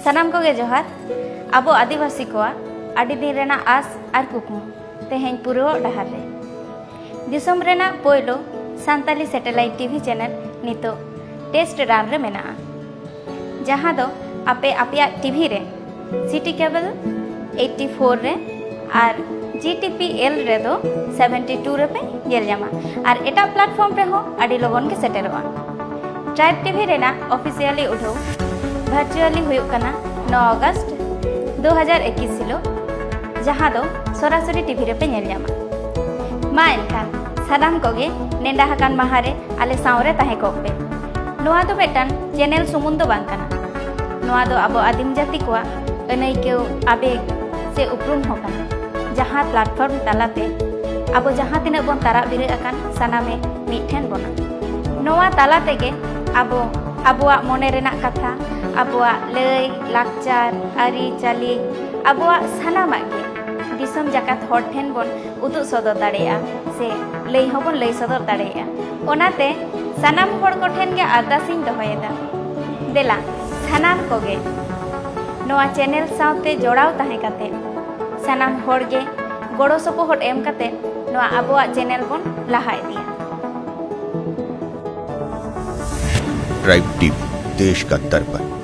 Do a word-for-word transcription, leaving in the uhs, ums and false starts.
ᱥᱟᱱᱟᱢ ᱠᱚᱜᱮ ᱡᱚᱦᱟᱨ᱾ ᱟᱵᱚ ᱟᱹᱫᱤᱵᱟᱹᱥᱤ ᱠᱚᱣᱟᱜ ᱟᱹᱰᱤ ᱫᱤᱱ ᱨᱮᱱᱟᱜ ᱟᱥ ᱟᱨ ᱠᱩᱠᱢᱩ ᱛᱮᱦᱮᱧ ᱯᱩᱨᱟᱹᱣᱚᱜ ᱰᱟᱦᱟᱨ ᱨᱮ᱾ ᱫᱤᱥᱚᱢ ᱨᱮᱱᱟᱜ ᱯᱳᱭᱞᱳ ᱥᱟᱱᱛᱟᱞᱤ satellite TV channel ᱱᱤᱛᱚᱜ test run ᱨᱮ ᱢᱮᱱᱟᱜᱼᱟ, ᱡᱟᱦᱟᱸ ᱫᱚ ᱟᱯᱮ ᱟᱯᱮᱭᱟᱜ TV ᱨᱮ ᱥᱤᱴᱤ ᱠᱮᱵᱚᱞ eighty four ᱨᱮ ᱟᱨ GTPL ᱨᱮᱫᱚ seventy two ᱨᱮᱯᱮ ᱧᱮᱞ ᱧᱟᱢᱟ᱾ ᱟᱨ ᱮᱴᱟᱜ platform ᱨᱮᱦᱚᱸ ᱟᱹᱰᱤ ᱞᱚᱜᱚᱱ ᱜᱮ ᱥᱮᱴᱮᱨᱚᱜᱼᱟ᱾ Tribe TV ᱨᱮᱱᱟᱜ officially ᱩᱰᱷᱟᱹᱣ virtually ᱦᱩᱭᱩᱜ ᱠᱟᱱᱟ ᱱᱚ ᱟᱜᱚᱥᱴ ᱫᱩ ᱦᱟᱡᱟᱨ ᱮᱠᱤᱥ ᱦᱤᱞᱳᱜ, ᱡᱟᱦᱟᱸ ᱫᱚ ᱥᱚᱨᱟᱥᱚᱨᱤ TV ᱨᱮᱯᱮ ᱧᱮᱞ ᱧᱟᱢᱟ᱾ ᱢᱟ ᱮᱱᱠᱷᱟᱱ ᱥᱟᱱᱟᱢ ᱠᱚᱜᱮ ᱱᱮᱰᱟ ᱟᱠᱟᱱ ᱢᱟᱦᱟ ᱨᱮ ᱟᱞᱮ ᱥᱟᱶ ᱨᱮ ᱛᱟᱦᱮᱸ ᱠᱚᱜ ᱯᱮ᱾ ᱱᱚᱣᱟ ᱫᱚ ᱢᱤᱫᱴᱟᱝ channel ᱥᱩᱢᱩᱝ ᱫᱚ ᱵᱟᱝ ᱠᱟᱱᱟ, ᱱᱚᱣᱟ ᱫᱚ ᱟᱵᱚ ᱟᱹᱫᱤᱢ ᱡᱟᱹᱛᱤ ᱠᱚᱣᱟᱜ ᱟᱹᱱᱟᱹᱭᱠᱟᱹᱣ, ᱟᱵᱮᱜᱽ ᱥᱮ ᱩᱯᱨᱩᱢ ᱦᱚᱸ ᱠᱟᱱᱟ, ᱡᱟᱦᱟᱸ platform ᱛᱟᱞᱟᱛᱮ ᱟᱵᱚ ᱡᱟᱦᱟᱸ ᱛᱤᱱᱟᱹᱜ ᱵᱚᱱ ᱛᱟᱨᱟᱜ ᱵᱤᱨᱟᱹᱜ ᱟᱠᱟᱱ, ᱥᱟᱱᱟᱢᱮ ᱢᱤᱫ ᱴᱷᱮᱱ ᱵᱚᱱᱟ᱾ ᱱᱚᱣᱟ ᱛᱟᱞᱟ ᱛᱮᱜᱮ ᱟᱵᱚ ᱟᱵᱚᱣᱟᱜ ᱢᱚᱱᱮ ᱨᱮᱱᱟᱜ ᱠᱟᱛᱷᱟ, ᱟᱵᱚᱣᱟᱜ ᱞᱟᱹᱭ, ᱞᱟᱠᱪᱟᱨ, ᱟᱹᱨᱤᱪᱟᱹᱞᱤ, ᱟᱵᱚᱣᱟᱜ ᱥᱟᱱᱟᱢᱟᱜ ᱜᱮ ᱫᱤᱥᱚᱢ ᱡᱟᱠᱟᱛ ᱦᱚᱲ ᱴᱷᱮᱱ ᱵᱚᱱ ᱩᱫᱩᱜ ᱥᱚᱫᱚᱨ ᱫᱟᱲᱮᱭᱟᱜᱼᱟ ᱥᱮ ᱞᱟᱹᱭ ᱦᱚᱸᱵᱚᱱ ᱞᱟᱹᱭ ᱥᱚᱫᱚᱨ ᱫᱟᱲᱮᱭᱟᱜᱼᱟ᱾ ᱚᱱᱟᱛᱮ ᱥᱟᱱᱟᱢ ᱦᱚᱲ ᱠᱚᱴᱷᱮᱱ ᱜᱮ ᱟᱨᱫᱟᱥ ᱤᱧ ᱫᱚᱦᱚᱭᱮᱫᱟ, ᱫᱮᱞᱟ ᱥᱟᱱᱟᱢ ᱠᱚᱜᱮ ᱱᱚᱣᱟ channel ᱥᱟᱶᱛᱮ ᱡᱚᱲᱟᱣ ᱛᱟᱦᱮᱸ ᱠᱟᱛᱮ ᱥᱟᱱᱟᱢ ᱦᱚᱲ ᱜᱮ ᱜᱚᱲᱚ ᱥᱚᱯᱚᱦᱚᱫ ᱮᱢ ᱠᱟᱛᱮ ᱱᱚᱣᱟ ᱟᱵᱚᱣᱟᱜ channel ᱵᱚᱱ ᱞᱟᱦᱟ ᱤᱫᱤᱭᱟ᱾ ट्राइब टीवी, देश का दर्पण।